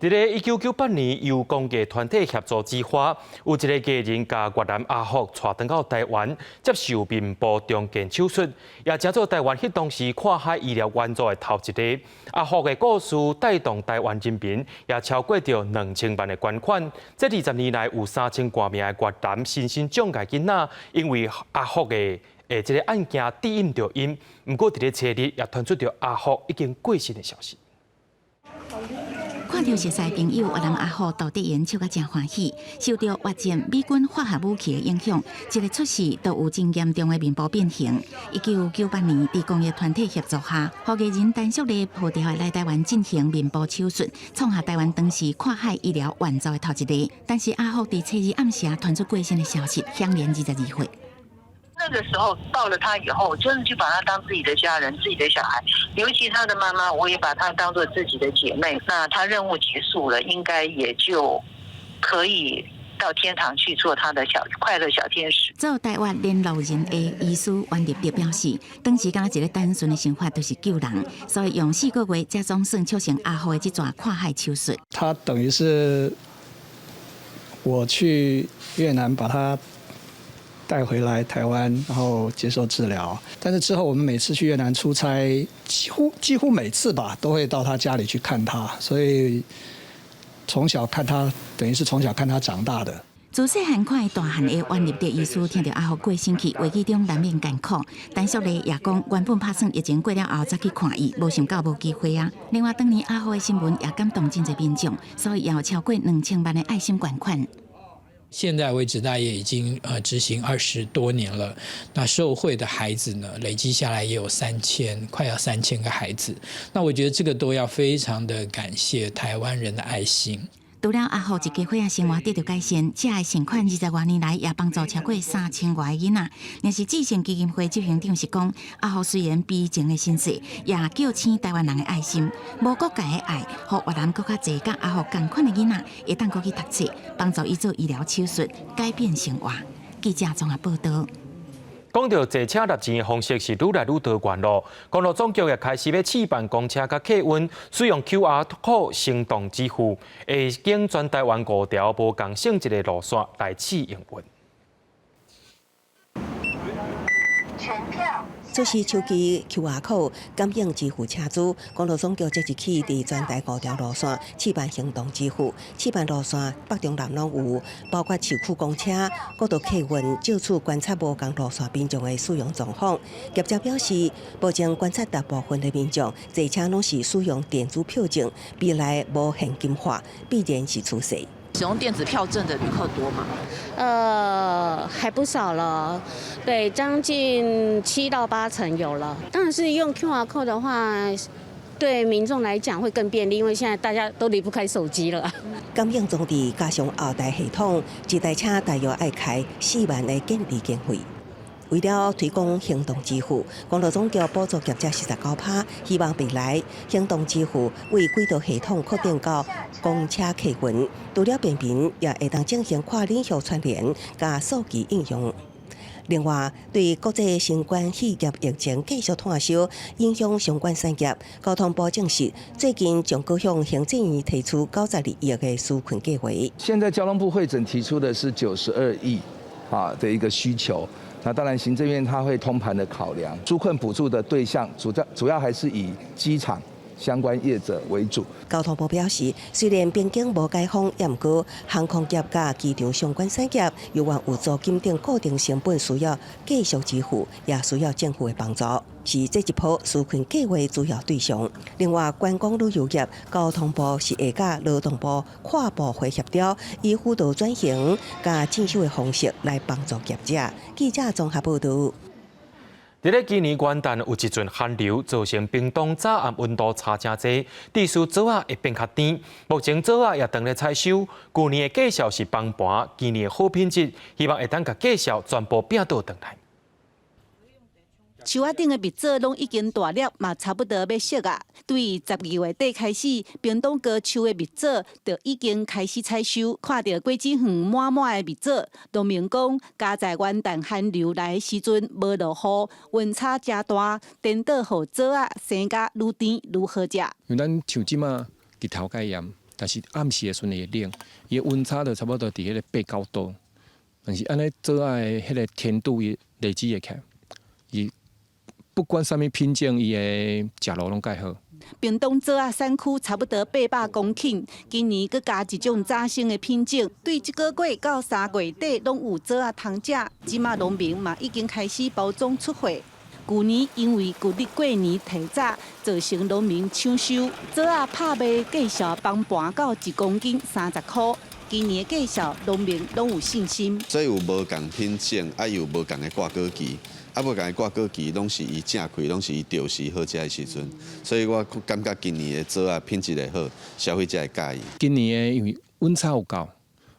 佇咧1998年，由公益團體協助之下，有一个藝人共越南阿福帶轉到台灣接受面部重建手術，也成做台灣彼當時跨海醫療援助的頭一例。阿福的故事帶動台灣人民，也超過著2000萬的捐款。這20年來，有3000外名的越南身心障礙囡仔，因為阿福的這个案件知音著𪜶。毋過佇咧初日，也傳出著阿福已經過身的消息。看著熟似朋友越南阿福杜德榮笑甲誠歡喜，受著越戰美軍化學武器的影響，一个出世就有真嚴重的面部變形。1998年，佇公益團體協助下，予藝人陳淑麗號召來台灣進行面部手術，創下台灣當時跨海醫療援助的頭一例。但是阿福佇初二暗時傳出過身的消息，享年22歲。那個時候抱了他以後，真的就把他當自己的家人、自己的小孩，尤其他的媽媽，我也把她當做自己的姐妹。那他任務結束了，應該也就可以到天堂去做他的小快樂小天使。做台灣聯絡人的醫師袁立德表示，當時敢若一个單純的想法，就是救人，所以用4個月才總算促成阿福的這逝跨海手術。他等於是我去越南把他帶回來台灣，然後接受治療。但是之後我們每次去越南出差，幾乎每次吧，都會到他家裡去看他。所以從小看他，等於是從小看他長大的。自細漢看伊大漢的袁立德醫師聽著阿福過身去，話語中難免艱苦。陳淑麗也講，原本拍算疫情過了後才去看伊，無想到無機會啊。另外，當年阿福的新聞也感動真濟民眾，所以也有超過2000萬的愛心捐款。現在為止，大約已經執行20多年了。那受惠的孩子呢，累積下來也有三千，快要3000個孩子。那我覺得這個都要非常的感謝台灣人的愛心。除了阿福一家伙仔生活得著改善，這个善款20外年來也幫助超過3000外个囡仔。若是至善基金會執行長是講，阿福雖然悲情的身世，也叫醒台灣人的愛心，無國界的愛，予越南閣較濟佮阿福仝款的囡仔會當閣去讀冊，幫助伊做醫療手術，改變生活。記者綜合報導。講著坐車納錢的方式是愈來愈多元囉。公路總局也開始欲試辦公車佮客運使用 QR code 行動支付，會經全台灣五條無仝性質的路線來試營運。全票。出示手機 QR code 感應支付車資，公路總局即日起佇全台五條路線試辦行動支付，試辦路線北中南攏有，包括市區公車、國道客運，藉此觀察無仝路線民眾的使用狀況。業者表示，目前觀察大部分的民眾坐車攏是使用電子票證，未來無現金化必然是趨勢。使用電子票證的旅客多嗎？還不少了，對，將近7到8成有了。當然是用 QR code 的話，對民眾來講會更便利，因為現在大家都離不開手機了。感應裝置加上後台系統，一台車大約愛開4萬的建置經費。為了推廣行動支付，公路總局補助業者49%，希望未來行動支付為軌道系統擴展到公車客運，除了便民，也會當進行跨領域串聯佮數據應用。另外，對國際新冠肺炎疫情繼續拖燒，影響相關產業，交通部證實最近將閣向行政院提出92億的紓困計畫。現在交通部彙整提出的是92億啊的一個需求。那當然，行政院他會通盤的考量，紓困補助的對象主要還是以機場相關業者為主。交通部表示，雖然邊境無解封，也毋過航空業佮機場相關產業，猶原有租金等固定成本需要繼續支付，也需要政府的幫助，是這一波紓困計畫主要對象。另外，觀光旅遊業，交通部是會佮勞動部跨部會協調，以輔導轉型佮進修的方式來幫助業者。記者綜合報導。佇咧今年元旦有一陣寒流，造成屏東早暗溫度差誠濟，致使棗仔會變較甜。目前棗仔也當咧採收，舊年的價數是崩盤，今年的好品質，希望會當共價數全部摒倒轉來。樹仔頂的蜜棗攏已經大粒，嘛差不多欲熟啊。對12月底開始，屏東高樹的蜜棗就已經開始採收。看著果子園滿滿的蜜棗，農民講，加在元旦寒流來的時陣無落雨，溫差誠大，顛倒予棗仔生甲愈甜愈好食。因為咱像這馬日頭較炎，但是暗時的時陣會冷，伊的溫差就差不多佇彼個8、9度。但是按呢棗仔的彼個甜度伊累積會起來，伊不管啥物品種，伊的食路攏蓋好。屏東棗仔產區差不多800公頃，今年閣加一種嶄新的品種，對這個月到3月底攏有棗仔通食。這馬農民嘛已經開始包裝出貨。舊年因為舊曆過年提早，造成農民搶收棗仔拍賣價數崩盤到1公斤30箍。今年的價數農民攏有信心。所以有無仝品種，啊又無仝的掛果期，啊無仝的掛果期，攏是伊正開，攏是伊著時好食的時陣。所以我感覺今年的棗仔品質會好，消費者會佮意。今年的因為溫差有夠，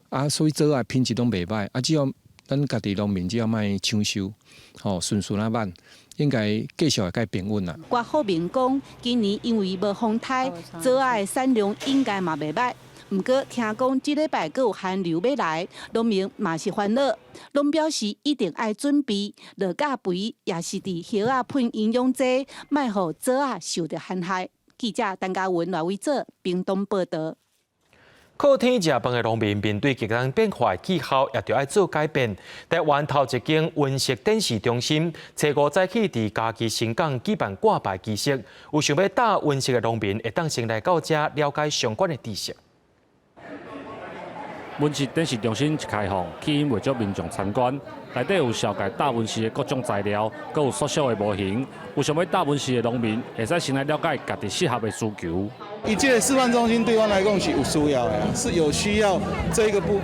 啊，所以棗仔品質攏袂䆀，啊，只要咱家己農民只要莫搶收，吼，順順仔挽。應該繼續會較平穩啦。郭厚明講，今年因為無風颱，棗仔的產量應該嘛袂䆀。毋過聽講這禮拜閣有寒流欲來，農民嘛是煩惱，攏表示一定愛準備落鉀肥，也是佇葉仔噴營養劑，莫予棗仔受著寒害。記者陳嘉文、賴偉哲，屏東報導。靠天食飯的農民面對極端變化的氣候，也著愛做改變。台灣頭一間溫室展示中心，初五早起佇嘉義伸港舉辦掛牌儀式，有想欲搭溫室的農民會當先來到遮了解相關的知識。溫室展示中心一開放，吸引袂少民眾參觀。內底有紹介搭溫室的各種材料，閣有縮小的模型。有想欲搭溫室的農民，會使先來了解家己適合的需求。伊這個示範中心對阮來講是有需要的，是有需要這個部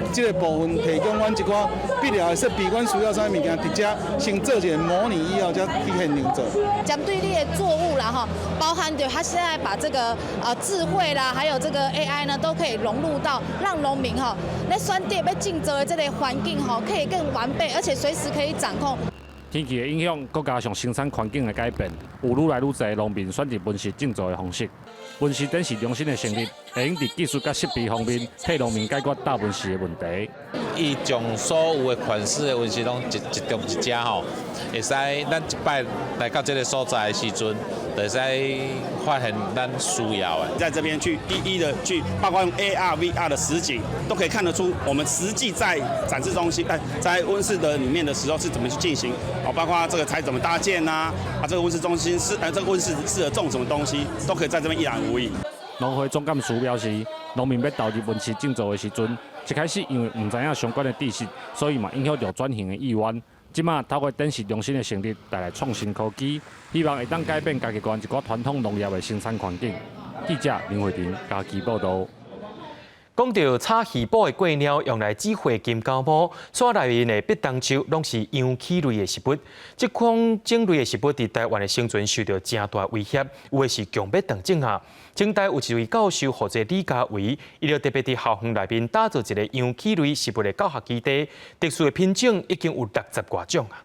分提供阮一寡必要的設備，阮需要啥物物件，佇遮先做一個模擬以後，才去現場做。針對你的作物啦，吼，包含著他現在把這個智慧啦，還有這個 AI 呢，都可以融入到讓農民吼，咧選擇欲種植的這個環境吼，可以更完備，而且隨時可以掌控。天氣的影響，閣加上生產環境的改變，有愈來愈濟農民選擇溫室種植的方式。溫室展示中心的成立，會用佇技術佮設備方面，替農民解決搭溫室的問題。伊將所有的款式的溫室攏集集中佇遮吼，會使咱一擺來到這个所在的時陣，就會使發現咱需要的。在這邊去一一的去，包括用 AR、VR 的實景，都可以看得出我們實際在展示中心，在溫室的裡面的時候是怎麼去進行。哦，包括這個材怎麼搭建呐？啊，這個溫室中心是，這個溫室適合種什麼東西，都可以在這邊一覽無遺。農會總幹事表示，農民欲投入溫室種植的時陣，一開始因為毋知影相關的知識，所以嘛影響著轉型的意願。這馬透過展示中心的成立，帶來創新科技，希望會當改變嘉義縣一寡傳統農業的生產環境。記者林慧婷嘉義報導。講著炒魚脯的過貓，用來指揮金膠母，山內面的碧東樹攏是楊杞類的植物。這款種類的植物佇台灣的生存受著誠大威脅，有的是強欲斷種啊。清大有一位教授號做李家維，伊就特別佇校園內面打造一個楊杞類植物的教學基地，特殊的品種已經有60外種啊。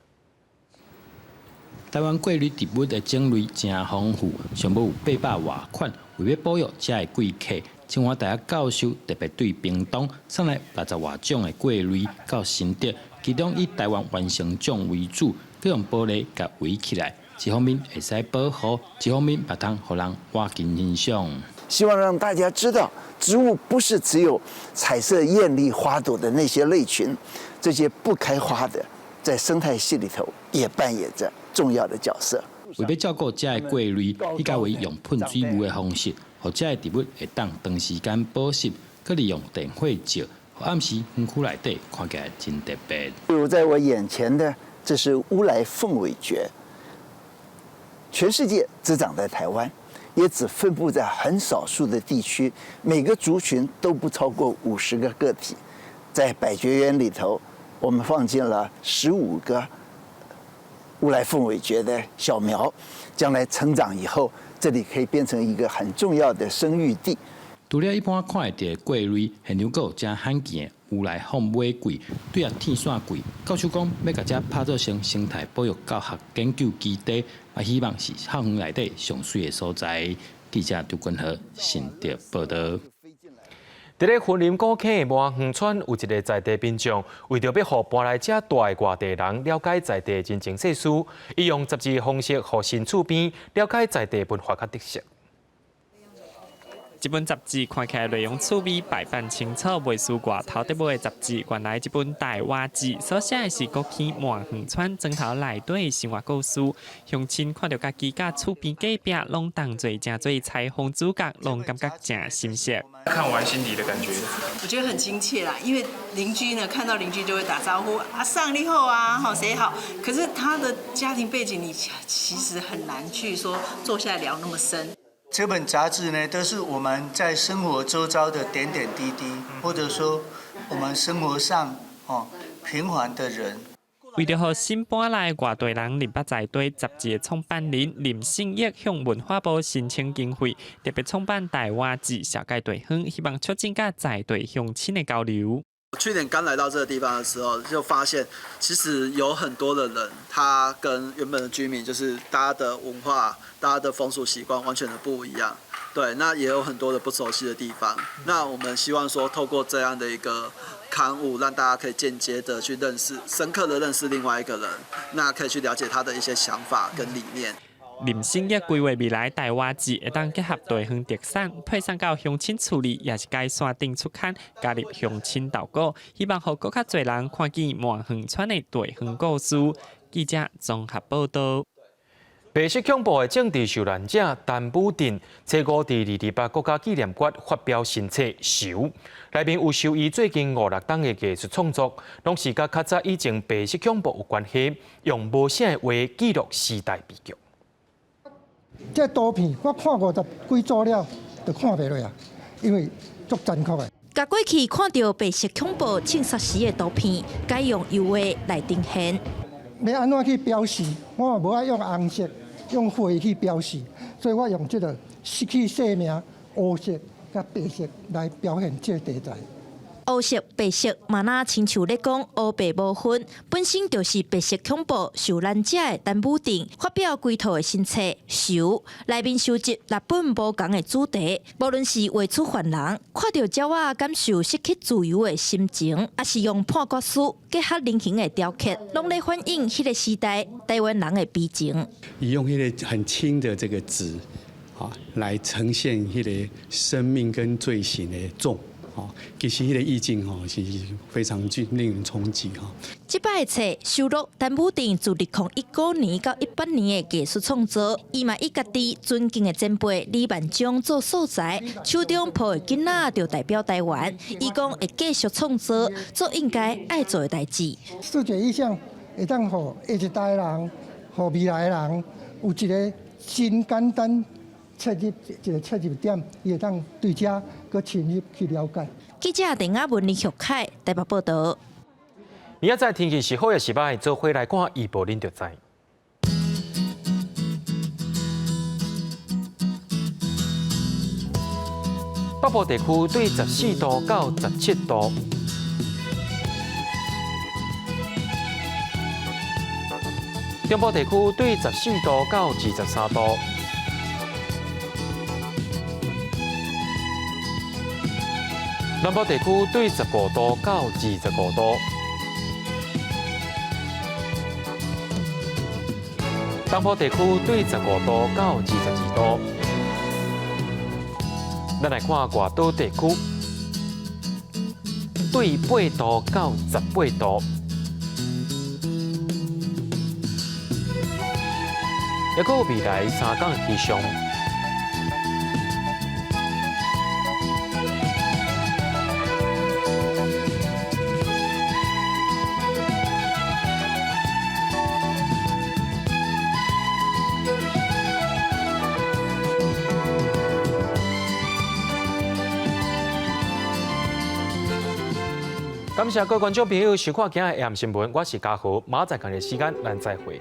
台灣桂類植物的種類誠豐富，上無有800外款。為欲保育遮的貴客，清華大學教授特別對屏東送來60外種的桂類到新竹，其中以台灣原生種為主，閣用玻璃共圍起來，一方面會使保護，一方面嘛通予人倚近欣賞。希望讓大家知道，植物不是只有彩色豔麗花朵的那些類群，這些不開花的，在生態系裡頭也扮演着重要的角色。為欲照顧遮的桂類，李家維用噴水霧的方式，予遮的植物會當長時間保濕，閣利用電火照，予暗時園區內底看起來真特別。比如在我眼前的，這是烏來鳳尾蕨，全世界只長在台灣，也只分布在很少數的地區，每個族群都不超過50個個體。在百蕨園裡頭，我們放進了15個烏來鳳尾蕨的小苗，將來成長以後，這裡可以變成一個很重要的生育地。除了一般看會著的桂類，現場閣有誠罕見的烏來鳳尾桂，對啊天線桂。教授講，欲共遮拍造成生態保育教學研究基地，嘛希望是校園內底上媠的所在。記者張君和新竹報導。佇咧雲林古坑的麻園村有一个在地民眾，為著欲予搬來遮蹛的外地人了解在地人情世事，伊用雜誌的方式，予新厝邊了解在地文化佮特色。這本雜誌看起來內容趣味，排版清楚，袂輸外頭得買的雜誌。原來這本台灣誌所寫的是國興滿遠村磚頭內底的生活故事，鄉親看著家己佮厝邊隔壁攏當做成做彩虹主角，攏感覺誠心適。看完心裡的感覺，我覺得很親切啦，因為鄰居呢，看到鄰居就會打招呼，阿桑你好啊，好誰好？可是他的家庭背景，你其實很難去說坐下來聊那麼深。這本雜誌呢，都是我們在生活周遭的點點滴滴，或者說我們生活上哦平凡的人。為著予新搬來的外地人認捌在地，雜誌的創辦人林信益向文化部申請經費，特別創辦台灣誌紹介地方，希望促進佮在地鄉親的交流。去年剛來到這個地方的時候，就發現其實有很多的人，他跟原本的居民就是大家的文化、大家的風俗習慣完全的不一樣。對，那也有很多的不熟悉的地方。那我們希望說，透過這樣的一個刊物，讓大家可以間接的去認識、深刻的認識另外一個人，那可以去了解他的一些想法跟理念。林信益規劃未來台灣誌會當結合地方特產，推送到鄉親厝裡，也是改線頂出刊，加入鄉親投稿，希望予閣較濟人看見滿遠村的地方故事。記者綜合報導。白色恐怖的政治受難者陳武鎮，初五佇228國家紀念館發表新冊《愁》，內面有收伊最近五六冬的藝術創作，攏是佮較早以前白色恐怖有關係，用無聲的話記錄時代悲劇。這圖片我看五十幾組了，就看袂落啊，因為足殘酷的。共過去看著白色恐怖銃殺時的圖片，改用油畫來呈現。欲按怎去標示？我嘛無愛用紅色，用血去標示，所以我用這個失去生命烏色佮白色來表現這個題材。烏色、白色，嘛若親像咧講烏白無分，本身就是白色恐怖受難者的陳武鎮發表規套的新冊《愁》，內面收集六本無仝的主題，無論是畫出犯人看著鳥仔感受失去自由的心情，抑是用判決書結合人形的雕刻，攏咧反映彼個時代台灣人的悲情。伊用彼個很輕的這個紙，啊，來呈現彼個生命跟罪行的重。其實彼個意境吼是非常之令人衝擊吼。這擺的冊收錄陳武鎮自2019年到18年的藝術創作，伊嘛以家己尊敬的前輩李萬章做素材，手中抱的囡仔就代表台灣。伊講會繼續創作，做應該愛做的代誌。視覺意象會當予下一代人，予未來的人有一個真簡單切入一個切入點，伊會當對這閣深入去了解。記者鄧亞文、林玉凱台北報導。明仔載天氣是好抑是䆀，做伙來看預報，恁就知。北部地區對14度到17度，中部地區對14度到23度。南部地區對15度到25度，東部地區對15度到22度。咱來看外島地區，對8度到18度，抑閣有未來三工的氣象。感謝各位觀眾朋友收看今日的 AM 新聞，我是嘉豪，明仔載仝个時間，咱再會。